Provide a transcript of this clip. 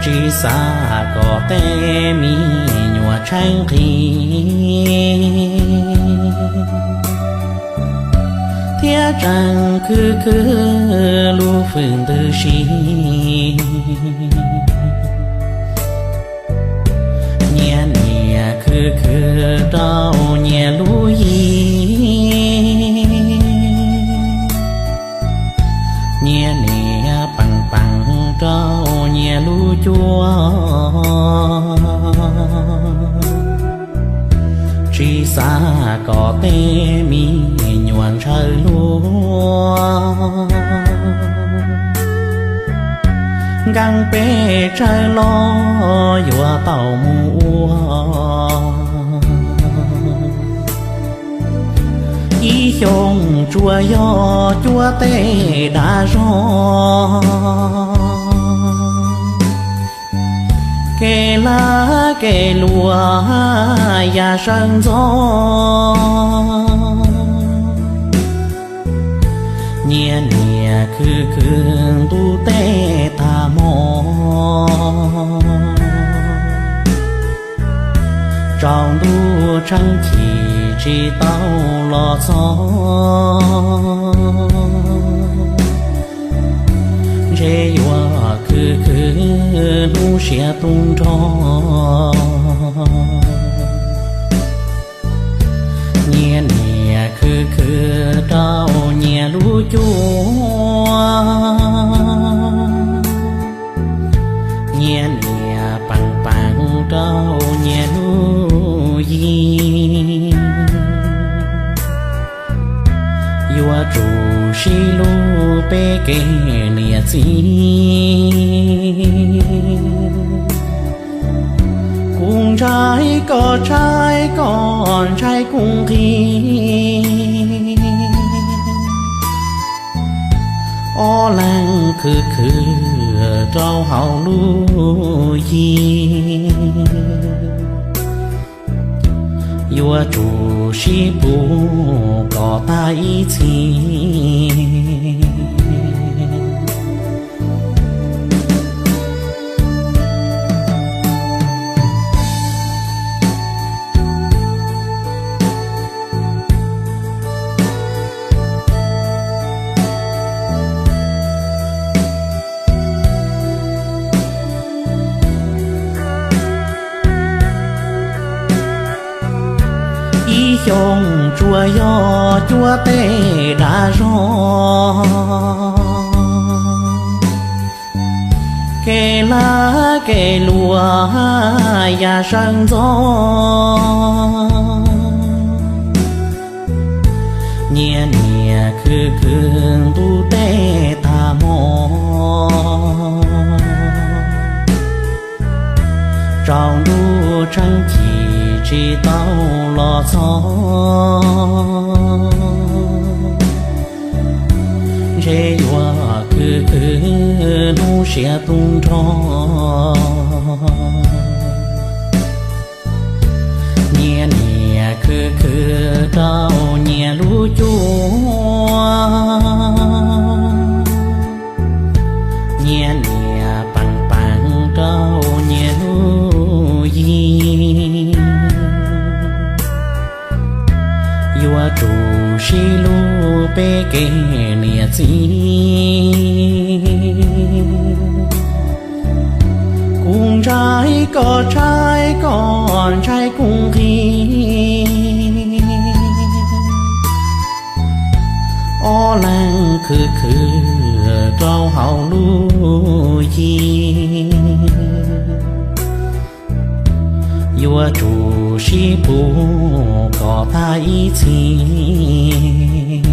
Tsis xav kom tej me nyuam tshaib nqhis, thiab tseem khwv khwv lub hwj ntws si. Nyias niam khwv khwv rau nyias lub yig, nyias niam peem peem rau nyias lub cuab. Tsis xav kom tej me nyuam ntshaw luag, nkees peb tsawg los yuav tau mus ua. Ib xyoo tsuas yog cuab tej dav zog, kev lag kev luam ya sawv ntxov. Nyias niam khwv khwv ntuj teb tag hmo, tsaus ntuj tsheej chim tsis tau los txog. Ntshe yuav khwv khwv hnub siav tu nrho, nyias niam khwv khwv rau nyias lub cuab, nyias niam peem peem rau nyias lub yig. Yuav tsum sib hlub peb kev niam txiv, kuv ntshai koj tshaib koj ntshai kuv nqhis. Ob leeg khwv khwv rau hauv lub yig, yuav tsum sib pub kom tag ib txhis. Ib xyoo tsuas yog cuab tej dav zog, kev lag kev luam ya sawv ntxov. Nyias niam khwv khwv ntuj teb tag hmo, tsaus ntuj tsheej chim tsis tau los txog. Ntshe yuav khwv khwv hnub siav tu nrho, nyias niam khwv khwv rau nyias lub cuab, nyias niam peem peem rau nyias lub yig. Yuav tsum sib hlub peb kev niam txiv, kuv ntshai koj tshaib koj ntshai kuv nqhis. Ob leeg khwv khwv rau hauv lub yig, yuav tsum sib pub kom tag ib txhis.